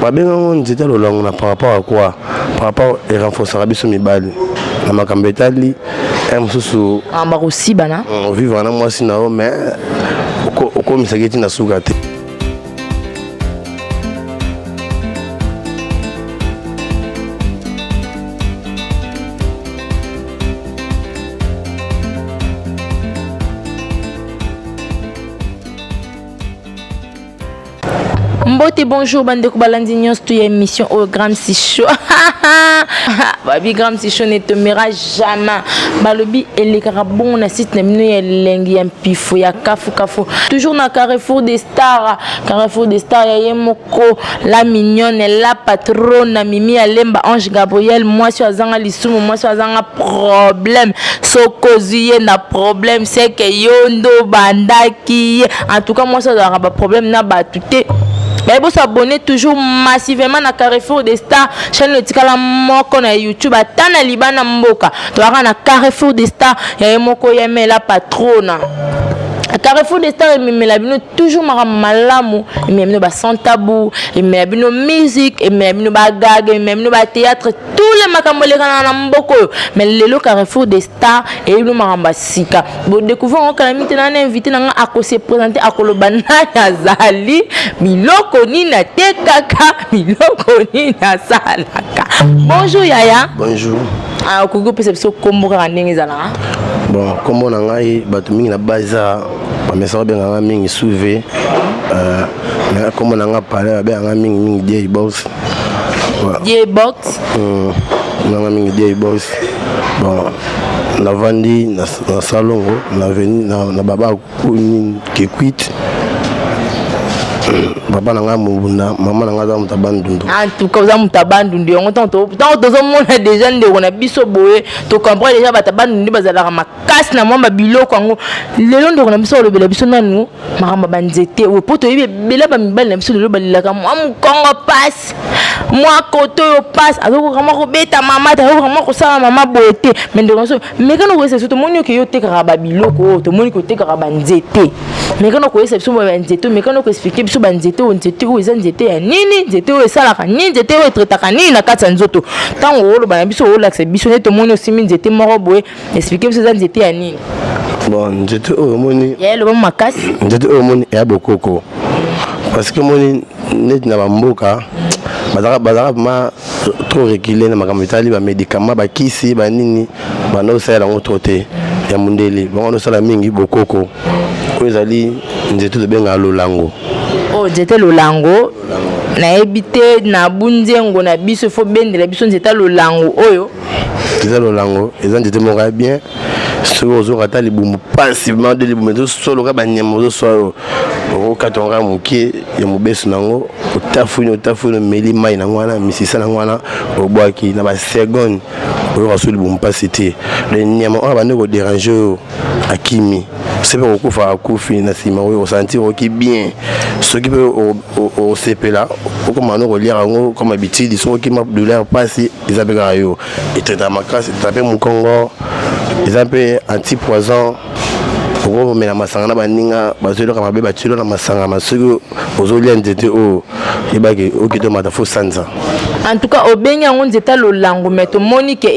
Babengango nzete ya lolango na par rapport à quoi? Par rapport erenforcaka biso mibali na makambo etali ya mosusu. Bakosibana. Ovivre na mwasi na yo, mais okomisaki ti na suka te. Mbote, bonjour bandeko balandi nyonso to ya émission oyo Gramsi Show. Babi Gramsi Show ne tombera jamais. Balobi elekaka bongo na site na bino ya elengi ya mpifo ya kafu kafu. Toujours na Carrefour des Stars, Carrefour des Stars ya ye moko la mignonne, la patrona Mimi Alemba Ange Gabriel, mwasi azanga lisumu, mwasi azanga problème. Sokozwi ye na problème, c'est que yo ndo bandaki ye. En tout cas mwasi azalaka ba problème na bato te. Baye bosabonner toujours massivement na Carrefour des Stars, chaîne etikala moko na YouTube ata na libana mboka. Toyaka na Carrefour des Stars ya ye moko yemela patrona. Carrefour des Stars ememela bino toujours makambo malamu, ememela bino ba sans tabou, ememela bino musique, ememela bino bagag, ememela bino bathéâtre, tous les makambo elekana na mboka oyo. Mais lelo Carrefour des Stars eyebi bino makambo ya sika. Bodécouvrir yango kala mingi te. Na invité na nga akose présenter, akoloba nani azali, biloko nini atekaka, biloko nini asalaka. Bonjour yaya. Bonjour. Okoki kopesa biso kombo kaka ndenge ezalaka? Bon, kombo na ngai, bato mingi na baza bamesa babengaka mingi Souve. Kombo na nga pale babengaka mingi mingi Die Box. Die Box. Nanga mingi Die Box. Bon, navandi na Salongo na avenue na baba Kekwit. Papa na ngai Mobunda, mama na ngai aza moto Bandundu. En tout cas oza moto Bandundu. Yango ntango tozomona déjà ndeko na biso boye, tocomprendre déjà bato Bandundu bazalaka makasi na mwa babiloko yango. Lelo ndeko na biso alobela biso nanu makambo ya banzete oyo, mpo toyebi ebele bamibali na biso lelo balelaka mwa mokongo pasi, mwa koto oyo pasi, azokoka mwa kobeta mama te, azokoka mwa kosala mama boye te. Mais ndeko na biso, mekana koyesa biso. Tomoni oke yo otekaka babiloko oyo, tomoni kotekaka banzete. Mekana koyesa biso banzete oyo, mekana koexpliquer biso banzete oyo. Nzete oyo eza nzete ya nini? Nzete oyo esalaka nini? Nzete oyo etraitaka nini na kati ya nzoto? Ntango oloba na biso, olakisa biso nde tomoni osimbi nzete moko boye, expliquer biso eza nzete ya nini. Bon, nzete oyo omoni Ya eloba makasi. Nzete oyo omoni eya bokoko, parce que omoni neti na bamboka bazalaka vraiment trop reculé na makambo etali bamédicament, bakisi, banini. Banda osalela yango trop te ya mondele. Bango wana osala mingi bokoko. Oyo ezali nzete tobengaka lolango. Oyo nzete lolango, nayebi te na bunzengo na biso. Ifo bendela biso nzete ya lolango oyo. Eza lolango, eza nzete moko ya bien. Soki ozoka ata libumu pasi made, libumu ezosoloka banyama, ozoswa oyo, okokata yango kaka moke ya mobesu nango, otafuni, otafuni, omeli mai nango wana, misisa nango wana, obwaki na baseconde, oyoka so libumu mpasi te. Le nyama oyo abandi kodéranger oyo akimi se mpe kokufa, akufi. Na nsima oyo osentir oki bien. Soki mpe osepela, okoma no kolia yango comme habitude. Soki okima douleur mpasi, eza mpe kaka yo etraitaka makasi, etraitaka mpe mokongo, eza mpe anti poison. Okomela masanga na baninga, bazoyoka mabe, batielo na masanga ma. Soki ozolia nzete oyo, yebaki okende omata fo sanza. En tout cas obengi yango nzete ya lolango, mais tomoni ke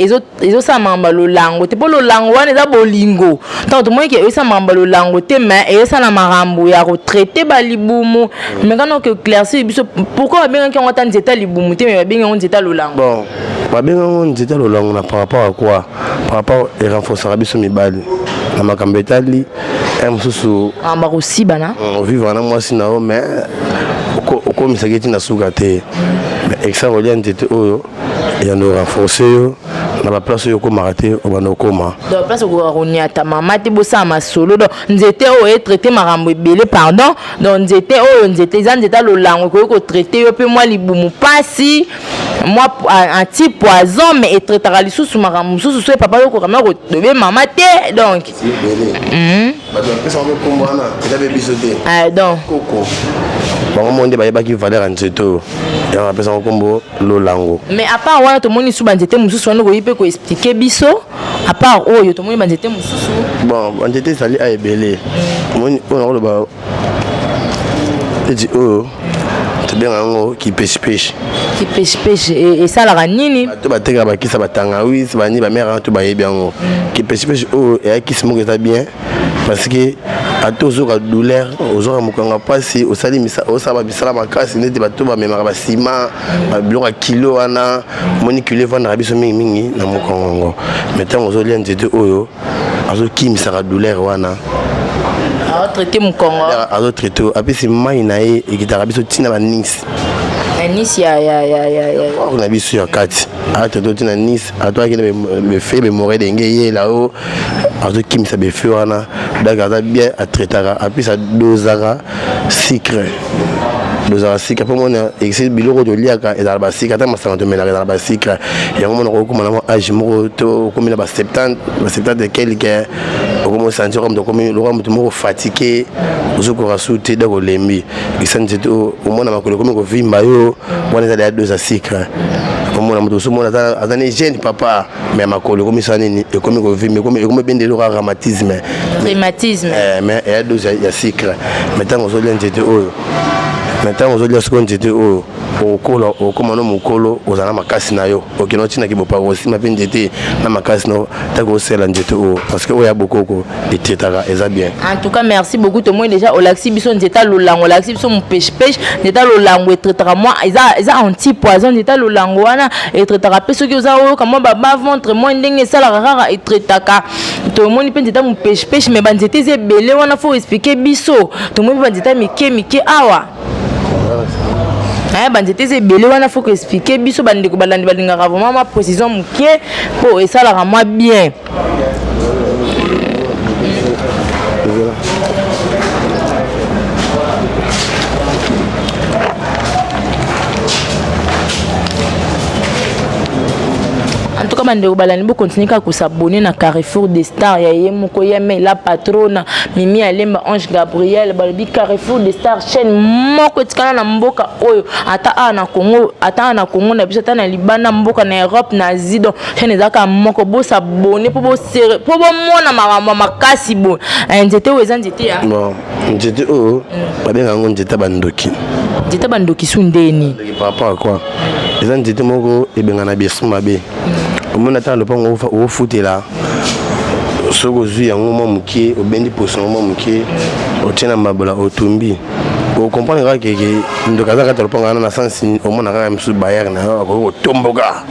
ezosala makambo ya lolango te, mpo lolango wana eza bolingo. Ntango tomoni ke ezosala makambo ya lolango te, mais ezosala makambo ya kotraiter balibumu. Mais kana okoéclaircir biso pourquoi babengaki yango ata nzete ya libumu te, mais babengi yango nzete ya lolango? Bon, babengi yango nzete ya lolango na par rapport à quoi? Par rapport erenforcaka biso mibali na makambo etali ya mosusu. Bakosibana. Ovivre na mwasi na yo, mais okomisaki ti na suka te. Mais exa kolia nzete oyo, eyando renforce yo na baplace oyo okomaka te, obanda okoma. Donc place okoka koniata mama te, bosala masolo. Donc nzete oyo etraiter makambo ebele, pardon. Donc nzete oyo, nzete eza nzete ya lolango, ekoki kotraiter yo mpe mwa libumu pasi, mwa anti poison, mais etraitaka lisusu makambo mosusu. So papa yokoka ma kodobe mama te, donc Bato bapesaka mpe nkombo wana, eza mpe biso te. Ah, donc koko bango mo nde bayebaki valeur ya nzete oyo, yango bapesaka nkombo lolango. Mais à part wana, tomoni su banzete mosusu wana. Okoki mpe koexpliquer biso, à part oyo, tomoni banzete mosusu? Bon, banzete ezali a ebele. Omoni oyo nakoloba neti oyo. Tobenga yango kipeshipeshi. Kipeshipeshi esalaka nini? Bato batekaka bakisa batangawisi bani bamere wana to bayebi yango. Kipeshipeshi oyo eya kisi moko eza bien parce que ata ozoka douleur, ozoka mokongo mpasi, osali osala misala makasi neti bato bamemaka basima biloko ya kilo wana, omoni kilo evandaka biso mingimingi na mokongo yango. Mais ntango ozolia nzete oyo, azokimisaka douleur wana. Azotraite mokongo. Azotraite, apesi mai na ye ekitaka biso ntina banisi. Na nisi ya na biso ya kati. Atraite ntina nisi, atwaki na befe bemore denge eyela o azokimisa befe wana. Donc aza bien, atraitaka, apesi adosaka sucre, dozaka sucre mpo mona esi biloko toliaka ezala basucre, ata masanga tomelaka ezala basucre. Yango mona kokóma na mwa age moko to okomi na ba 70, ba 70 et quelque, okomi osentir comme tokomi lokola moto moko fatigué, ozokoka su te. Donc olembi esa nzete oyo, omona makolo ekomi kovimba yo, wana ezali ya dose ya sucre. Omona moto mosusu, omona aza ne jeune papa, mais makolo ekomi sala nini? Ekomi kovimba, ekomi ebende eloko ya rhumatisme. Rhumatisme. Mais eya dose ya sucre. Mais ntango ozolia nzete oyo, mais ntango ozolia sikoyo nzete oyo, okola, okóma no mokolo, ozala na makasi na yo, okende otinaki bopako, osima mpe nzete na makasi no ntango osala nzete oyo, parce que oyo ya bokoko etraitaka, eza bien. En tout cas, merci beaucoup. Tomoni déjà olakisi biso nzete ya lolango, olakisi biso mopeshepeshe. Nzete ya lolango etraitaka mwa, eza anti poison. Nzete ya lolango wana etraitaka mpe soki oza oyoka mwa baba ventre mwa ndenge esalaka kaka, etraitaka. Tomoni mpe nzete ya mopeshepeshe, mais banzete eza ebele wana, faut expliquer biso. Tomoni mpe banzete ya mike mike awa. Aya, banzete eza ebele wana, faut koexpliquer biso. Bandeko balandi balingaka vraiment mwa précision moke mpo esalaka mwa bien. En tout cas, bandeko balandi, bocontinue kaka kos'abonner na Carrefour des Stars ya ye moko ye la patrona Mimi Alemba Ange Gabriel. Balobi Carrefour des Stars, chaîne moko etikala na mboka oyo, ata awa na Congo, ata awa na Congo na biso, ata na libanda mboka, na Europe, na Asie. Donc chaîne ezalaka moko, bos'abonner mpo bomona makambo ya makasi boye. Nzete oyo eza nzete ya Bon, nzete oyo babenga yango nzete ya bandoki. Nzete ya bandoki su ndeni? Par rapport à quoi? Eza nzete moko ebengana biso mabe. Omoni, ata na lopango ofutela, soki ozwi yango mwa moke, obendi poso yango mwa moke, otie na mabola, otumbi, okomprendre kaka keke ndoki aza kati ya lopango wana. Na sansi omona kaka mosusu bayere na yo akoki kotomboka: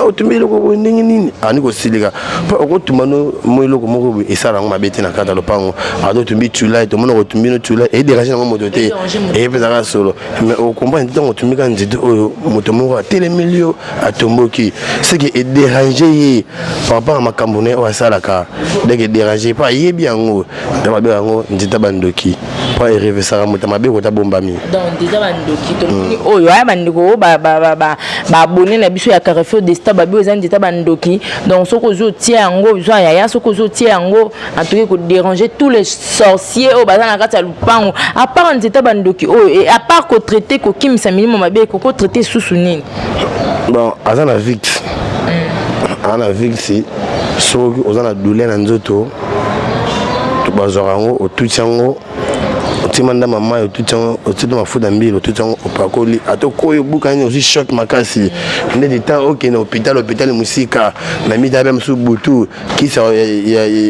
otumbi eloko boye ndenge nini? Andi kosilika mpo okotumba no mo eloko moko boye esala yango mabe te na kati ya lopango. Ata otumbi tulai, tomona kotumbi no tulai, edérange yango moto te, eyepesaka solo. Mais okomprendre ntango otumbi kaka nzete oyo, moto moko atelemeli yo, atomboki, seke edérange ye par rapport à makambo na ye oyo asalaka. Donc edérange mpo ayebi yango. Donc babenga yango nzete ya bandoki mpo erevesaka moto mabe kota bombami. Donc déjà bandoki, tomoni oyo aya. Bandeko oyo baabonné na biso ya Carrefour des Stars, babi oyo eza nzete ya bandoki. Donc soki ozwi otia yango, ozwa yaya, soki ozwi otia yango, en tout cas kodéranger tous les sorciers oyo baza na kati ya lupango. À part nzete ya bandoki oyo, à part kotraiter, kokimisa milimo mabe, kokotraiter susu nini? Bon, aza na vix, aza na vix. Soki oza na douleur na nzoto, bazwaka yango, otuti yango, otima ndamba mai, otuti yango, otie to mafuta mbili, otuti yango, opakoli, ata okoyi obuka nini, ozwi choc makasi ndeti ntan okende hôpital, hôpital mosika na mita mpe mosusu butu, kisi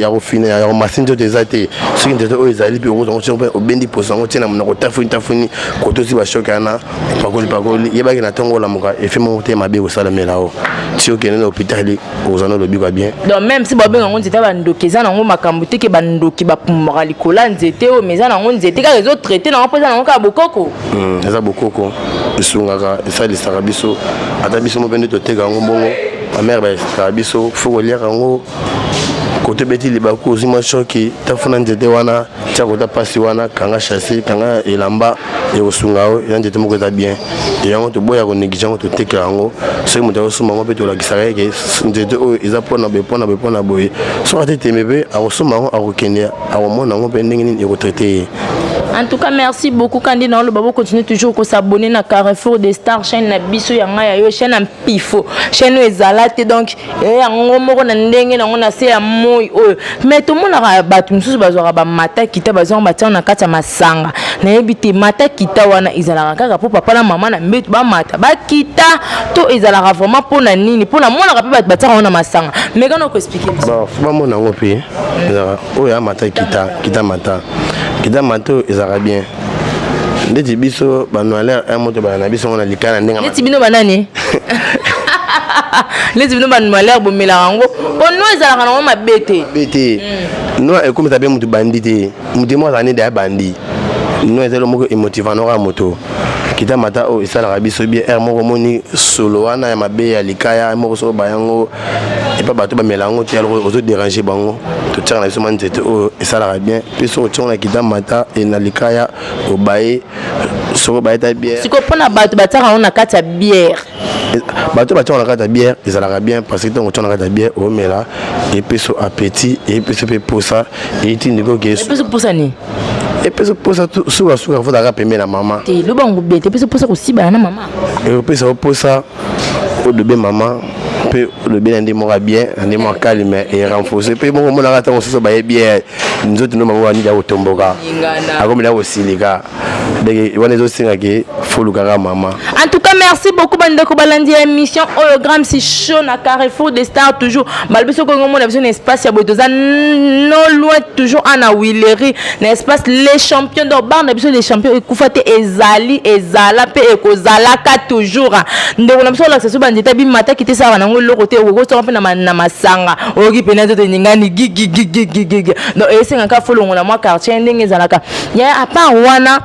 ya kofina, ya komasi nzoto eza te. Soki nzete oyo ezali mpe, okozwa yango mpe obendi poso yango, tie na monoko, tafuni tafuni, kotosi bachoc wana, pakoli pakoli, yebaki na ntongo olamuka, efe moko te mabe kosalamela o ti okende na hôpital, okozwa na olobi kwa bien. Donc même si babenga yango nzete ya bandoki, eza nango makambo te ke bandoki bapumbaka likolo ya nzete oyo, mais eza nango nzete kaka ezotraiter nango mpo eza nango kaka bokoko. Eza bokoko, esungaka, esalisaka biso. Ata biso mo mpe nde toteka yango mbongo, bamare baesaka biso fo koliaka yango. Kote obeti libaku, ozwi mwa choc, tafuna nzete wana, tia kota mpasi wana, kanga chasse, kanga elamba, ekosunga yo. Eza nzete moko eza bien, yango toboya konégliger yango, totekela yango. Soki moto akosomba yango mpe, tolakisaka ye ke nzete oyo eza mpona boye, mpona boye, mpona boye. Soki ate tembe mpe akosomba yango, akokende, akomona yango mpe ndenge nini ekotraiter ye. En tout cas, merci beaucoup Kandi na oloba bo continuer toujours ko s'abonner na Carrefour des Stars, chaîne na biso ya ngai ya yo, chaîne ya mpifo, chaîne oyo ezala te. Donc yango moko na ndenge nango na se ya moi oyo. Mais tomonaka bato mosusu bazwaka bamata kita, bazwaka batia na kati ya masanga. Nayebi te, mata kita wana ezalaka kaka mpo papa na mama na mbeto bamata bakita, to ezalaka vraiment mpo na nini? Mpo namonaka mpe bato batiaka yango na masanga. Mais kana okoexpliquer biso. Bon, faut bamona yango mpe ezalaka oyo ya mata kita, kita mata, kita mata oyo ezalaka bien. Ndeti biso banoalere un moto bala na biso ngo na likala na ndenge. Neti bino banani? Neti bino banoalere bomelaka yango mpo no ezalaka nango mabe te? Mabe te. No ekomisa mpe motu bandi te. Motu moko azala nde ya bandi. No eza eloko moko emotivant noka moto. Kita mata oyo esalaka biso bien. Aire moko omoni solo wana ya mabe ya likaya moko, soko bayango epa bato bamela yango te, alors ozodéranger bango. Totiaka na biso mwa nzete oyo esalaka bien mpe soki otiango na kita mata e na likaya, obaye, soki obaye ta bière. Sikoyo mpona bato batiaka yango na kati ya bière? Bato batiaka na kati ya bière, ezalaka bien, parce que ntango otiaka na kati ya bière, omela, epesa appétit, epesa mpe posa, etindiki oke. Epesa posa nini? Epesa posa sukasuka fotaka pembe na mama. Te, loba yango bien te. Epesa posa kosibana na mama? Ekopesa yo posa olobe mama mpe olobi na nde moko ya bien, na nde moko ya calme, erenforce mpe moko. Omonaka ntango mosusu baye bien, nzoto no bango wanidi ya kotomboka, akomela kosilika. Donc wana ezosengaki folukaka mama. En tout cas, merci beaucoup bandeko balandi ya émission oyo Gramsi Show na Carrefour des Stars toujours. Balobi soki olingi omona biso na espace ya boye, toza no loin, toujours ana Willery, na espace Les Champions. Donc bar na biso Les Champions ekufa te, ezali, ezala mpe ekozalaka toujours. Ndeko na biso olakisa so banzete bimataki te, esalaka nango eloko te. Okokosaka mpe na masanga, oyoki mpena nzoto eningani gigigigigigi. Donc esengaka folongola mwa quartier ndenge ezalaka ya. À part wana,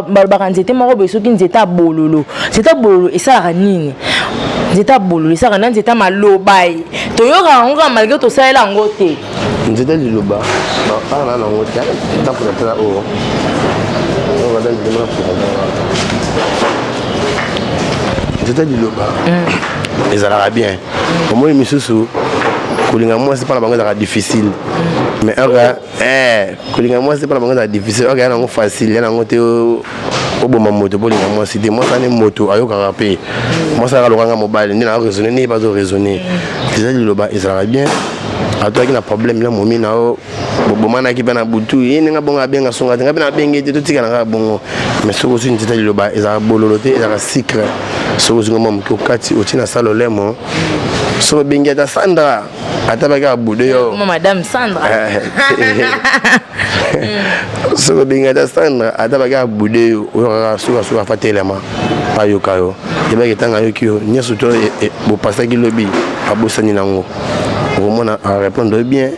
balobaka nzete moko boye, soki nzete ya bololo. Nzete ya bololo esalaka nini? Nzete ya bololo esalaka na nzete ya maloba ye, toyokaka yango kaka, malgré tosalela yango te. Nzete liloba awa na nango te. Tapola tala oyo, oyo baza nzete moko nzete liloba ezalaka bien. Omoni misusu kolinga mwasi mpona bango ezalaka difficile, mais oka kolinga mwasi mpona bango ezalaka difficile, oka ya nango facile, ya nango te. Oboma moto mpo olinga mwasi te. Mwasi ani moto ayokaka mpe mwasi aka lokanga mobali nde na raisonne, nde bazo raisonne. Eza liloba ezalaka bien. Atoyaki na problème na momi na yo, bobomanaki mpe na butu, ye ndenge bongo abenga songa te, nga mpe nabenge te, totikala kaka bongo. Mais soki ozwi nzete liloba, ezalaka bololo te, ezalaka sucre. Soki ozwi mwa moke, okati, otie na sala olemo, soki obengi ata Sandra, ata baki abude yo. Madame Sandra. Soki obengi ata Sandra, ata baki abude yo, oyo kaka sukasuka afa telema ayoka yo. Yebaki ntango ayoki yo, nyonso to bopasaki lobi abosani nango. Okomona arépondre bien,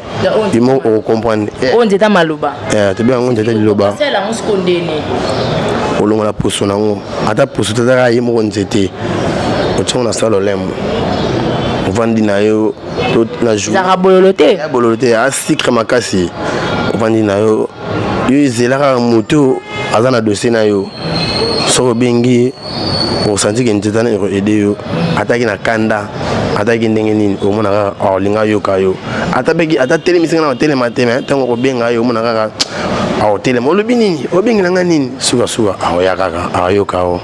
yo moko okocomprendre. Oyo nzete maloba? Tobenga yango nzete liloba. Olongola poso nango, ata poso tazaka ye moko nzete, otiango na sala olemo, ovandi na yo to na jour. Ezalaka bololo te? Bololo te, asikre makasi. Ovandi na yo, yo ezela kaka moto aza na dossier na yo. Soki obengi, osanti ke nzete wana ekoaider yo. Ataki na kanda, ataki ndenge nini, omona kaka olinga ayoka yo. Ata beki ata telemisi nga na otelema te, mais ntango okobenga yo, omona kaka aotelema, olobi nini, obengela nga nini, sukasuka aoya kaka ayoka yo.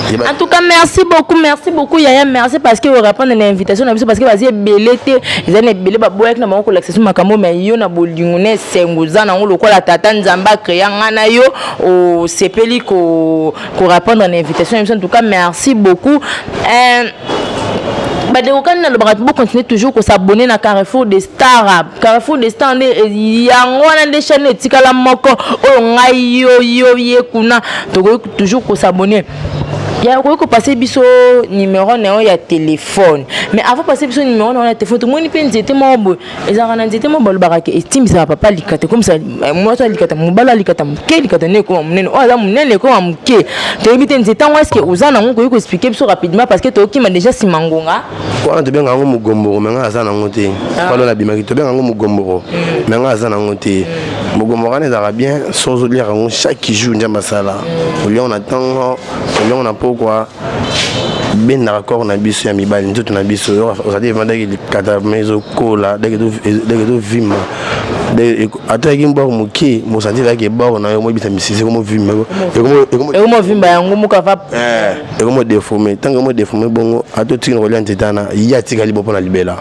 En tout cas, merci beaucoup, merci beaucoup Yaya, merci parce que vous répondez à l'invitation na biso, parce que bazi ebele te, eza na ebele baboyaki na bango kolakisa so makambo, mais yo na bolingo na esengo oza nango lokola tata Nzambe acréa nga na yo, osepeli ko ko répondre na invitation na biso. En tout cas, merci beaucoup. Bandeko kani nalobaka, bocontinue toujours kos'abonner na Carrefour des Stars. Carrefour des Stars nde yango wana nde chaîne etikala moko oyo ngai yo yo ye kuna. Tokoki toujours kos'abonner. Ya okoki kopase biso numéro na yo ya téléphone? Mais avant pase biso numéro na yo ya téléphone, tomoni mpe nzete moko boye ezalaka na nzete moko balobaka ke etimbisaka papa likata, ekomisa mwasi alikata, mobali alikata moke, likata nde ekoma monene, oyo aza monene ekoma moke. Toyebi te nzete yango, est-ce oza nango? Koki koexpliquer biso rapidement, parce que tokokima déjà nsima ngonga. Wana tobenga yango mogomboro, mais nga aza nango te. Palo nabimaki, tobenga yango mogomboro, mais nga aza nango te. Mogomboro wana ezalaka bien so ozoliaka yango chaque jour. Nzambe asala oliango na ntongo, oliango na pokwa, bendaka corps na biso ya mibali, nzoto na biso ozali evandaki likata, ma ezokola deke ezovima. Ata yaki mbwako moke, mosanti ezalaki ebwako na yo, moyebisa misisi ekomovimba. Ekomovimba yango moko ava. Ekomo déforme. Ntango ekomo déforme bongo, ata otiki na kolia nzete wana, ye atikali bo mpona libela.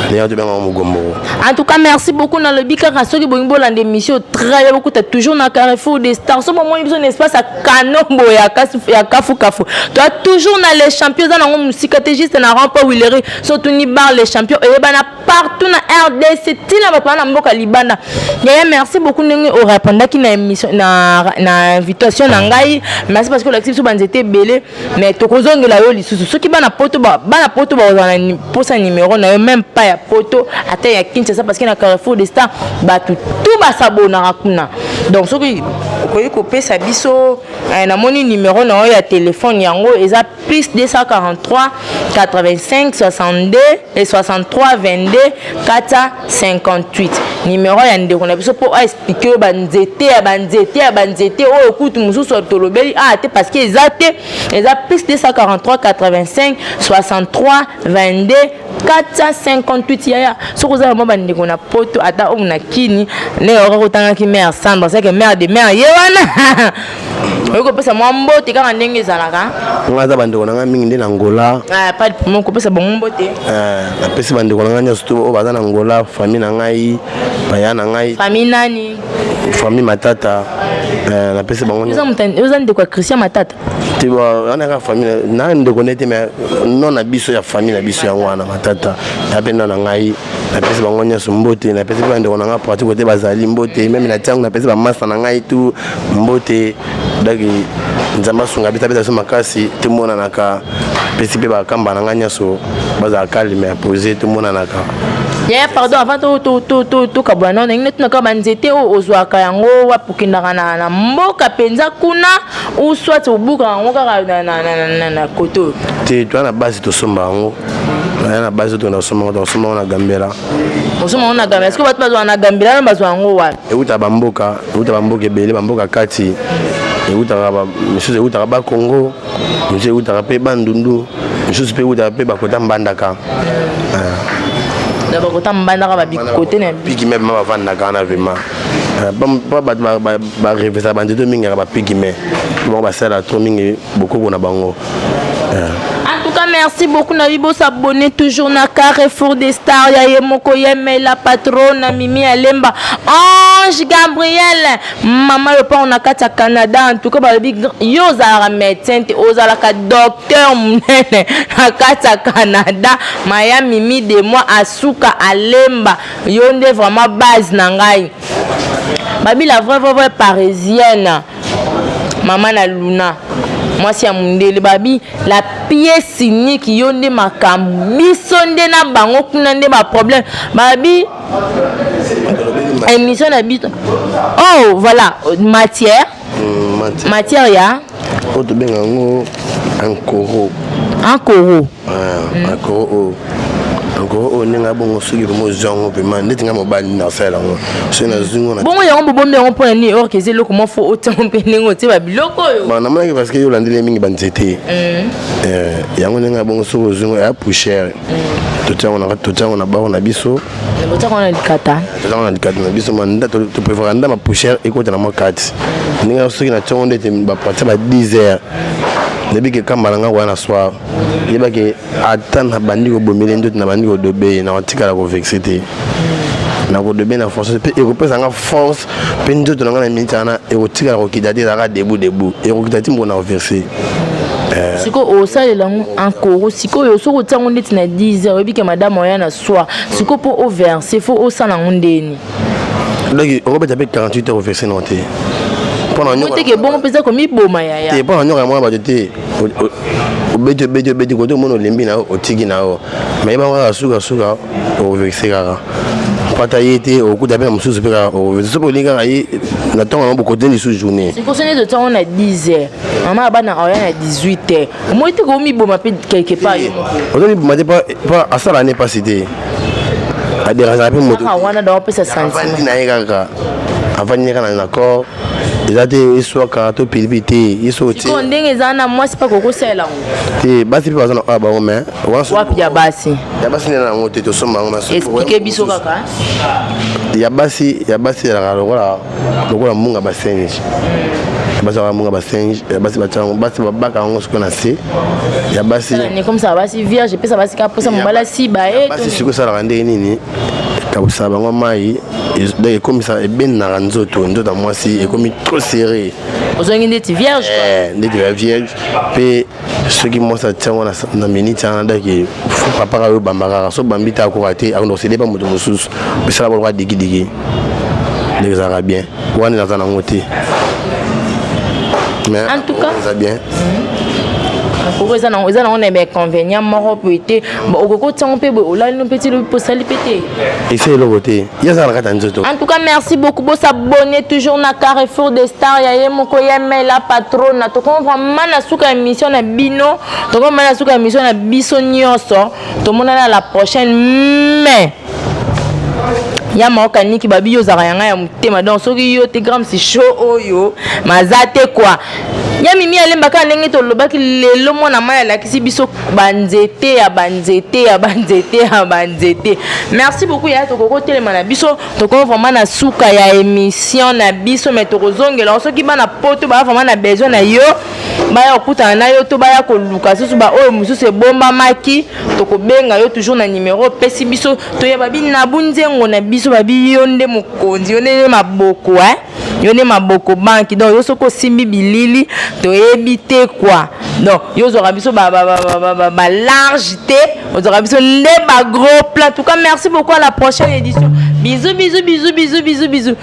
Ndenge tobengaka mogomboko. En tout cas, merci beaucoup. Nalobi kaka, soki bolingi bolanda émission très bien, bokuta toujours na Carrefour des Stars. So bomoni biso na espace ya Kanombo ya Kafu Kafu, toa toujours na Les Champions. Eza nango mosika te, juste na rond-point Huilerie. So tuni bar Les Champions, eyebana partout na RDC, ntina bato wana na mboka libanda. Yaya, merci beaucoup ndenge orépondaki na émission, na invitation na ngai. Merci parce que olakisi biso banzete ebele. Mais tokozongela yo lisusu soki bana poto bakozala na mposa numéro na yo, même pas ya poto, ata ya Kinshasa, parce que na Carrefour de Star bato tu basabonaka kuna. Donc soki okoki kopesa biso, namoni numéro na yo ya telefone, yango eza plus 243 85 62 et 63 22 458, numéro ya ndeko na biso, mpo aexpliquer oyo banzete ya banzete ya banzete oyo kutu mosusu tolobeli a te, parce que eza te. Eza plus 243 85 63 22 458. Yaya, soki oza na mwa bandeko na poto, ata oyo na kini, ndenge okoki kotangaki mare Sandra, seke mare de mare ye wana, oyoki kopesa mwa mbote kaka ndenge ezalaka. Nga aza bandeko na ngai mingi nde na Ngola. Ah, pas de problème, kopesa bango mbote. Napesi bandeko na ngai nyonso to oyo baza na Ngola, famille na ngai, baya na ngai. Famille nani? Famille Matata. Napesi bango. Oza ndeko ya Christian Matata? Te, wana kaka famille na ndeko nde te, mais non, na biso ya famille na biso yango wana Matata ya mpe na ngai. Napesi bango nyonso mbote. Napesi mpe bandeko na ngai pratique te bazali mbote, même na ntiango napesi bamasa na ngai tu mbote. Donc Nzambe asunga biso, apesa biso makasi, tomonanaka. Pesi mpe bakamba na ngai nyonso bazala calme ya pose, tomonanaka. Yaya, pardon, avant tokabwana nao, ndenge tunaka banzete oyo ozwaka yango wapi? Okendaka na mboka mpenza kuna ou soit obukaka yango kaka na kote oyo? Te, toya na base, tosomba yango. Aya na base, tokenda kosomba yango, tokosomba yango na Gambela. Osomba yango na Gambela. Est-ce que bato bazwaka na Gambela na bazwa yango wapi? Eutaka bamboka, eutaka bamboka ebele, bamboka kati eutaka, misusu eutaka Bakongo, misusu eutaka mpe Bandundu, misusu mpe eutaka mpe bakota Mbandaka. Na bakota Mbandaka, babikote na pygmée ma bavandaka wana vraiment. Mpo bato barevesaka banzete mingi yaka bapygmée, bango basala trop mingi bokoko na bango. En tout cas, merci beaucoup. Nabi s'abonner toujours na Carrefour des Stars. Ya ye moko yeme la patronne Mimi Alemba. Ange Gabriel. Maman le pa on a kati Canada. En tout cas, balobi yo ozalaka médecin te, ozalaka docteur munene na kati ya Canada. Maya Mimi de moi asuka Alemba. Yo nde vraiment base na ngai. Babi la vraie vraie vraie parisienne. Mama na Luna, mwasi ya mundele, babi la pièce unique, yo nde makambo. Biso nde na bango kuna nde baproblème. Babi émission na biso, oh voilà, matière. Matière ya Oyo tobenga yango ankoro. Ankoro. Ankoro oyo, ankoro oyo ndenge abongo, soki vraiment ozwi yango vraiment ndeti nga mobali nasalela yango, soki nazwi ngo. Bongo yango bobombi yango mpona nini? Or eza eloko mwa fo otiango mpe ndenge otie babiloko oyo. Namonaki parce que yo olandeli mingi banzete yango. Ndenge abongo, soki ozwi ngo, eya poussière, totiango na baro na biso. Botiango na likata. Totiango na likata na biso. Manda topréférer nda bapoussière ekota na mwa kati. Ndenge soki na tiango ndete bapartir ba 10 heures, nayebi ke kamba na nga koya na soir, yebake ata na bandi kobomela ndoto, na bandi kodobe ye, na kotikala kovexer te, na kodobe na force mpe ekopesa nga force mpe nzoto na nga na miniti wana ekotikala kokita te. Ezalaka debout debout, ekokita ti mbona koverser. Sikoyo osalela yango ankoro. Sikoyo soki otia yango ndeti na 10 heures, oyebi ke madame oya na soir. Sikoyo mpo overse, fo osala yango ndeni? Donc okobeta mpe 48 heures, overse nango te. Teke bongo mpenza komiboma, yaya. Te, mpona nyoka ya mwana bato te. Obeti, obeti, obeti kote, omona olembi na yo, otiki na yo, mais yebango kaka sukasuka okoverser kaka. Mpata ye te, okuta mpe na mosusu mpe kaka okoverser. Soki olingi kaka ye na ntongo yango, bokote lisusu journée. Sikoyo so neti otiango na 10 heures, mama ya bana aoya na 18 heures, omoi te komiboma mpe quelque part yo moko? Ozomiboma te, mpo asala ne mpasi te, adérangeaka mpe moto. Wana da opesa sentiment. Na ye kaka, avandi ne kaka na corps. Eza te eswaka to pilipili te, ye soki otie. Ndenge eza na mwasi mpe akokosalela yango te. Basi mpe baza na oyo bango, mais wapi ya basi? Ya basi nde na yango te, tosomba yango. Explique biso kaka. Ya basi ezalaka lokola munga basinge. Basi munga basinge ya basi, batia yango, basi babaka yango sikoyo na se ya basi. Comme ça basi vierge epesa basi kaka mposa mobali asiba ye. Basi sikoyo esalaka ndenge nini? Ekabusaka bango mai, donc ekomisa, ebendaka nzoto ya mwasi, ekomi trop serré. Ozongi ndeti vierge. Ndeti ya vierge mpe. Soki mwasi atia yango na minute wana, daki papa kaka oyo bamba kaka so bambi te, akoka te, akondo kosede pa moto mosusu, pesala boloka dikidiki, ndenge ezalaka bien wana. Naza nango te, mais En tout cas, eza bien. Koko eza nango, eza nango na bainconvénient moko boye te. Bon, okoki otiango mpe boye, olali no mpe ti lobi mpo osali mpe te. Esa eloko te, ye azala na kati ya nzoto. En tout cas, merci beaucoup. Bos'abonner toujours na Carrefour des Stars ya ye moko ya Mela Patrona. Tokomi vraiment na suka ya émission na bino. Tokomi vraiment na suka ya émission na biso nyonso. Tomonana la prochaine, mais ya maokaniki babi yo ozalaka yanga ya motema. Donc soki yo te, Gramsi Show oyo maza te quoi. Ya mimi alemba kaka ndenge tolobaki lelo, mwana mai alakisi biso banzete ya banzete ya banzete ya banzete. Merci beaucoup ya. Tokoki kotelema na biso, tokomi vraiment na suka ya émission na biso, mais tokozongela soki bana poto baya vraiment na besoin na yo, baya kokutana na yo to baya koluka susu baoyo mosusu ebombamaki. Tokobenga yo toujours na numero opesi biso. Toyeba binabu nzengo na biso, babi yo nde mokonzi, yo nde maboko, eh? Yo nde maboko banki. Donc yo soki osimbi bilili, toyebi te quoi. Donc yo ozwaka biso balarge te, ozwaka biso nde bagros plan. En tout cas, merci beaucoup, à la prochaine édition. Bisous, bisous, bisous, bisous, bisous, bisous.